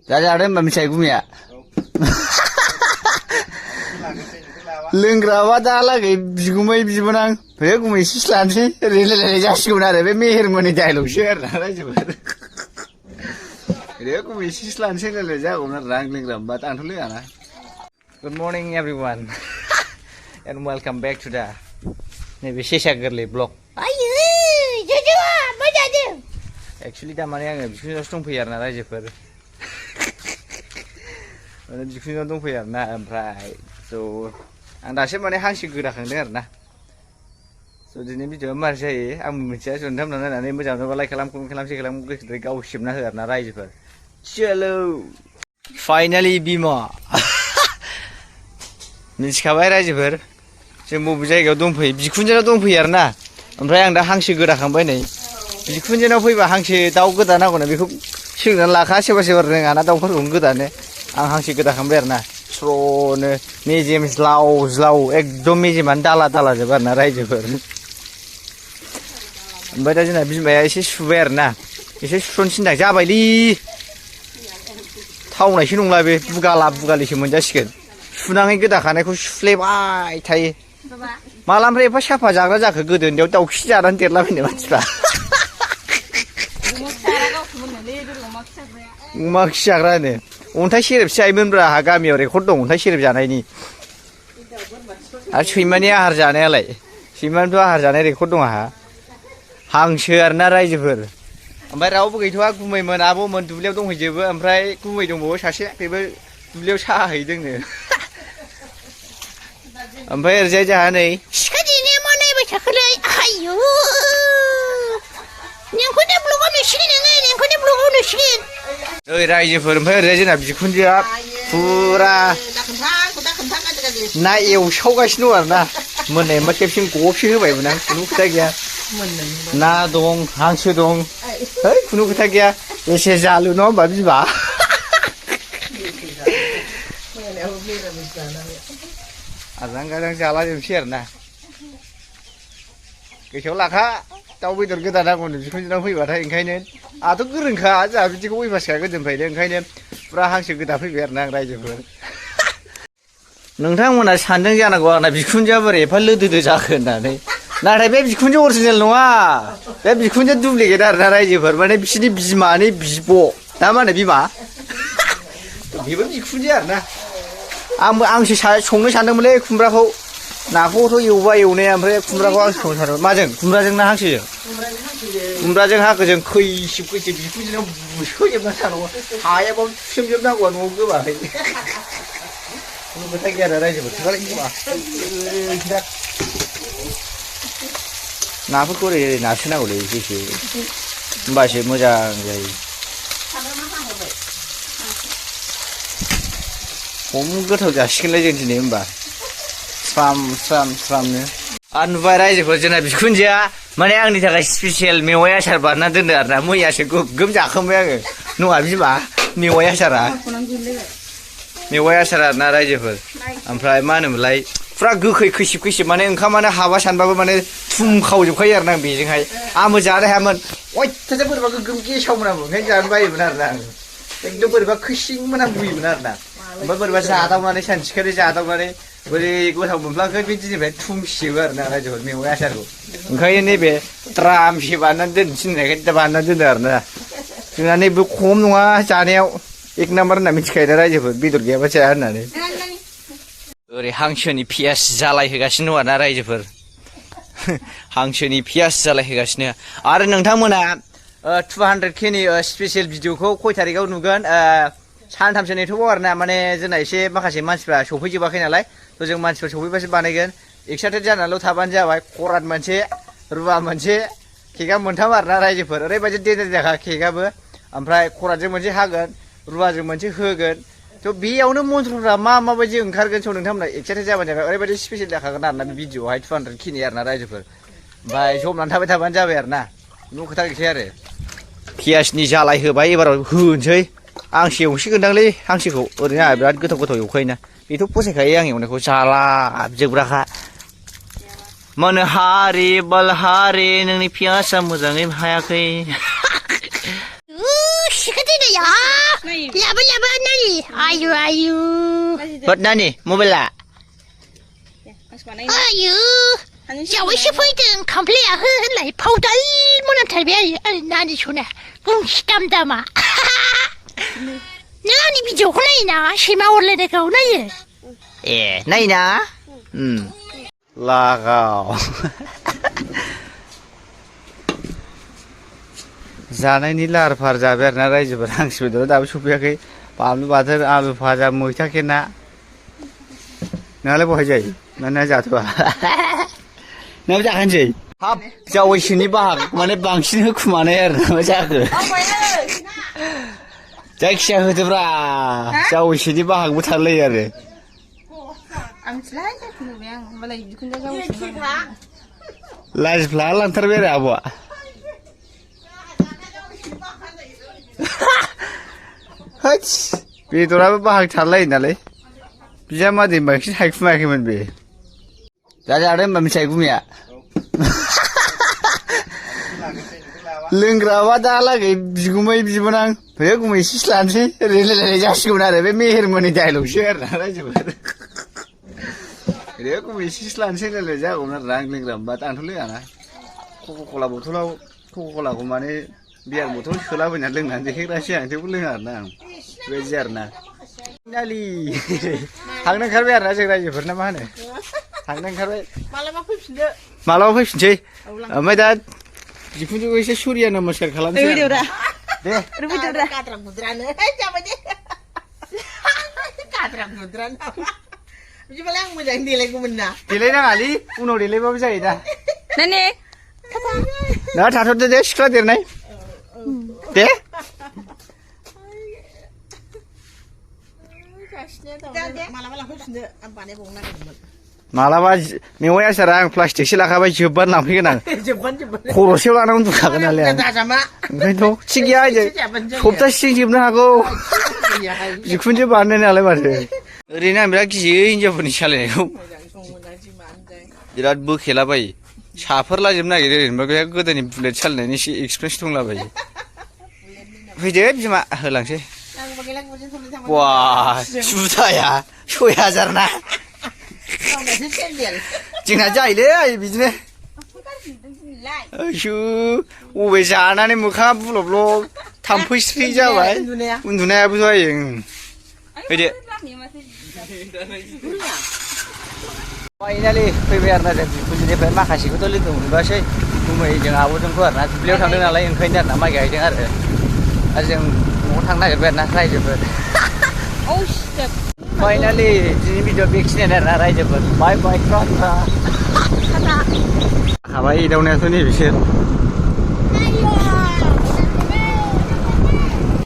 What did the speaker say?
जादों मिसाय गुमिया लोंग्राबा दालागै बिगुमै बिबोनां बे गुमै एसे लानोसै रायलायलायनाय जासिगौमोन आरो बे मेहेरमोननि डायलगसो आरो ना रायजोफोर बे गुमै एसे लानोसै रायलायनाय जागौमोन आरो आं लोंग्रा होमबा आंथ' लोङाना good morning everyone and welcome back to the नैबे सेसा गोरलै ब्लग एक्सुवेलि दा माने आङो बिखुनजोनावसो दंफैयो आरो ना रायजोफोर माने बिखुनजोनाव दंफैयो आरो ना ओमफ्राय स' आं दासो माने हांसो गोदाखांदों आरो ना स' दिनै भिडिअआ मारै जायो आं मिथिया स' नोंथांमोना नायनानै मोजां मोनोबा लाइक खालाम कमेन्ट खालाम शेयार खालाम गोसोनिफ्राय गावसिबना हो आरो ना रायजोफोर चलो फाइनालि बिमा मिथिखाबाय रायजोफोर जों बबे जायगायाव दंफैयो बिखुनजोनाव दंफैयो आरो ना ओमफ्राय आं दा हांसो गोदाखांबाय नै बिखुनजोनाव फैबा हांसो दाउ गोदानांगौनो बेखौ सोंनानै लाखा सोरबा सोरबा रोङाना दाउफोरखौनो गोदानो आं हांसो गोदाखांबाय आरो ना स्र'नो मेजेम ज्लाव ज्लाव एकदम मेजेमानो दाला दाला जोब आरो ना रायजोफोर ओमफ्राय दा जोंना बिमाया एसे सुबाय आरो ना एसे सुस्र'नो थिनदां जाबायलै थावनायसो नंला बे बुगाला बुगालिसो मोनजासिगोन सुनाङै गोदाखानायखौ सुफ्लेबाय थायो मालानिफ्राय एफा साफा जाग्रा जाखो गोदो उन्दैयाव दाउखि जानानै देरलाबायनाय मानसिफ्रा अमा खि जाग्रा होनो अन्थाइ सेरेबसो जायोमोनब्रा आंहा गामियाव रेकर्ड दं अन्थाइ सेरेब जानायनि आरो सैमानि आहार जानायालाय सैमानिथ' आहार जानाय रेकर्ड दं आंहा हांसो आरोना रायजोफोर ओमफ्राय रावबो गैथ'वा गुमैमोन आब'मोन दुब्लियाव दंहैजोबो ओमफ्राय गुमै दंबावो सासे बेबो दुब्लियाव साहा हैदोंनो ओमफ्राय ओरैजाय जोंहा नै सिखा देनाया मा नायबाय थाखोलै आयु नोंखौनो ब्लगाव नुसिगोन नोङो नोंखौनो ब्लगाव नुसिगोन ओइ रायजोफोर ओमफ्राय ओरैजाय जोंना बिखुनजोआ फुरा ना एवसावगासिनो दं आरो ना मोननाय मा खेबसेनो गबसे होबायमोन आं खुनु खोथा गैया ना दं हांसो दं है खुनु खोथा गैया एसे जालु नङा होमबा बिमा आजां गाजां जाला जोबसै आरो ना गोसोआव लाखा दाउ बेदर गोदानांगौनो बिखुनजोनाव फैबाथाय ओंखायनो आंहाथ' गोरोंखा जोंहा बिदिखौ अयभासखा गोदोनिफ्रायनो ओंखायनो फुरा हांसो गोदा फैबाय आरो ना आं रायजोफोर नोंथांमोना सानदों जानांगौ आंना बिखुनजोआ बोरै एफा लोदोदो जाखो होननानै नाथाय बे बिखुनजो अरिजिनेल नङा बे बिखुनजो दुप्लिकेट आरो ना रायजोफोर माने बिसोरनि बिमानि बिब' ना मा होनो बिमा बेबो बिखुनजो आरो ना आंसो संनो सानदोंमोनलै खुमब्राखौ नाखौथ' एवबा एवनाया ओमफ्राय खुमब्राखौ आं संनो सानदोंमोन माजों खुमब्राजों ना हांसोजों खुमब्राजों हांसोजों खैसिब खैसिब बिखुनजोनाव बुसोजोबना थानांगौ हायाबाबो थुसोमजोबनांगौ न'आव गोबाखै खुनु खोथा गैया आरो रायजोफोर नाफोरखौ ओरै ओरै नारसोनांगौलै एसे होमबासो मोजां जायो हम गोथाव जासिगोनलाय जों दिनै होमबा स्राम स्राम स्रामनो आरो नुबाय रायजोफोर जोंना बिखुनजोआ माने आंनि थाखाय स्पेसियेल मेवाइ आसार बानायना दोनदो आरो ना मैयासो गोगोम जाखांबाय आङो नङा बिमा मेवाइ आसारा मेवाइ आसार आरो ना रायजोफोर ओमफ्राय मा होनोमोनलाय फुरा गोखै खैसिब खैसिब माने ओंखामानो हाबा सानबाबो माने थुम खावजोबखायो आरो ना आं बेजोंहाय आंबो जानो हायामोन अयथासार बोरैबा गोगोम गेसावमोन आंबो ओंखायनो जानो बायोमोन आरो ना आङो एकदम बोरैबा खैसिंमोन आं बुयोमोन आरो ना ओमफ्राय बोरैबा जादावनानै सानसेखालि जादावनानै बोरै गोथाव मोनफ्लांखो बे दिननिफ्राय थुमसिजोबो आरो ना रायजोफोर मेवाइ आसारखौ ओंखायनो नैबे द्रामसे बानायनानै दोननो थिननायखाय दा बानायनानै दोनदो आरो ना जोंना नैबे खम नङा जानायाव एक नाम्बार होनना मिथिखायो ना रायजोफोर बेदर गैयाबा जाया होननानै ओरै हांसोनि पियास जालायहोगासिनो दं आरो ना रायजोफोर हांसोनि पियास जालायहोगासिनो आरो नोंथांमोना 200K नि स्पेसियेल भिडिअखौ खय थारिखआव नुगोन सानथामसो नेथ'बाव आरो ना माने जोंना एसे माखासे मानसिफ्रा सफैजोबाखै नालाय थ' जों मानसिफोर सफैबासो बानायगोन एक्साइटेड जानानैल' थाबानो जाबाय खरात मोनसे रुवा मोनसे केकआ मोनथाम आरो ना रायजोफोर ओरैबायदि देदेर जाखा केकआबो ओमफ्राय खरातजों मोनसे हागोन रुवाजों मोनसे होगोन थ' बेयावनो मन्थ्रफ्रा माबायदि ओंखारगोन स' नोंथांमोना एक्साइटेड जाबानो जाबाय ओरैबायदि स्पेसियेल जाखागोन आरो ना बे भिडिअआवहाय 200K नि आरो ना रायजोफोर ओमफ्राय जमनानै थाबाय थाबानो जाबाय आरो ना न' खोथा गैखाया आरो पियासनि जालाय होबाय एबाराव होनोसै आंसो एवसिगोनदांलै हांसोखौ ओरैनो आंहा बिराद गोथाव गोथाव एवखायोना बेथ' फसायखायो आं एवनायखौ जालाबजोबग्राखा मानो हारि बलहारि नोंनि पियासा मोजाङै हायाखै सिखा देनाया लाबो लाबो ayu. Buat nani? Mobile. Ayu. Jauh isi faidan komplek henlai powder mana terbiar nani cuna. Gung hitam dama. Nani video kau ni na, sima orang le kau na ye. Nai na. Lagau. जानायनि लाहार फाहार जाबाय आरोना रायजोफोर हांसो बेदर दाबो सफैयाखै बानलु बाथोन आलु भाजा मैथा केना नोंहालाय बहाय जायो ना जाथ'वा नोंहाबो जाखानोसै हाब जावैसोनि बाहाग माने बांसिन होखुमानाय आरोना मा जाखो जायखिया होदोब्रा जावैसोनि बाहागबो थारलायो आरो लाजिफ्ला लांथारबाय आरो आब'आ होत्स बेदराबो बाहाग थारलायो नालाय बिजामादै बांसिन हायखुमायाखैमोन बे जादों होनबा मिथिबाय गुमिया लोंग्राबा दालागै बिगुमै बिबोनां बे गुमै एसेसो लानोसै रायलायलायनाय जासिगौमोन आरो बे मेहेरमोननि डायलगसो आरोना रायजोफोर बे गुमै एसेसो लानोसै रायलायनाय जागौमोन आरोना आं लोंग्रा मोनबा आंथ' लोङाना कका कलाखौ माने बियार बथल सोलाबायनानै लोंनानै देखायग्रासै आं थेवबो लोङा आरोना आं बेबायदि आरोना नालि थांनो ओंखारबाय आरोना जों रायजोफोरना मा होनो थांनो ओंखारबाय मालाबा फैफिनसै ओमफ्राय दा जिखुनु एसे सुरिया नमस्कार खालामसै दे बिदिबालाय आं मोजाङै देलायगौमोन ना देलायनाङालै उनाव देलायबाबो जायो दा नानि ना थाथ'दो दे सिख्ला देरनाय दे मालाबा मेवाइ आसारा आं प्लास्टिकसो लाखाबाय जोबबानो लांफैगोन आं खर'सेयाव लानानै उन्दुखागोन नालाय आं ओंखायनोथ' थिग गैया सप्तासेजों जोबनो हागौ जिखुनसो बानायनाय नालाय माथो ओरैनो आं बिराद गियो हिनजावफोरनि सालायनायखौ बिराद बोखेलाबायो साफोरलाजोबनो नागिरो ओरैनोबा बे गोदोनि बुलेट सालायनायनि एसे एक्सपिरियेन्स दंलाबायो फैदो बिमा होलांसै बा जुथाया 6000 ना जोंना जायोलै बिदिनो आयु अबे जानानै मोखाङा बुलब थाम्फैस्रि जाबाय उन्दुनायाबो जायो फैदो फाइनालि फैबाय आरोना जों बिखुनजोनिफ्राय माखासेखौथ' लोगो मोनबोआसै गुमै जों आब'जोंखौ आरोना दुब्लियाव थांदों नालाय ओंखायनो आरोना माइ गायदों आरो जों न'आव थांनो नागिरबाय आरोना रायजोफोर फाइनालि दिनै भिडिअ बेखिनियानो आरोना रायजोफोर बाय बाय हाबाय एदावनायाथ' नै बिसोर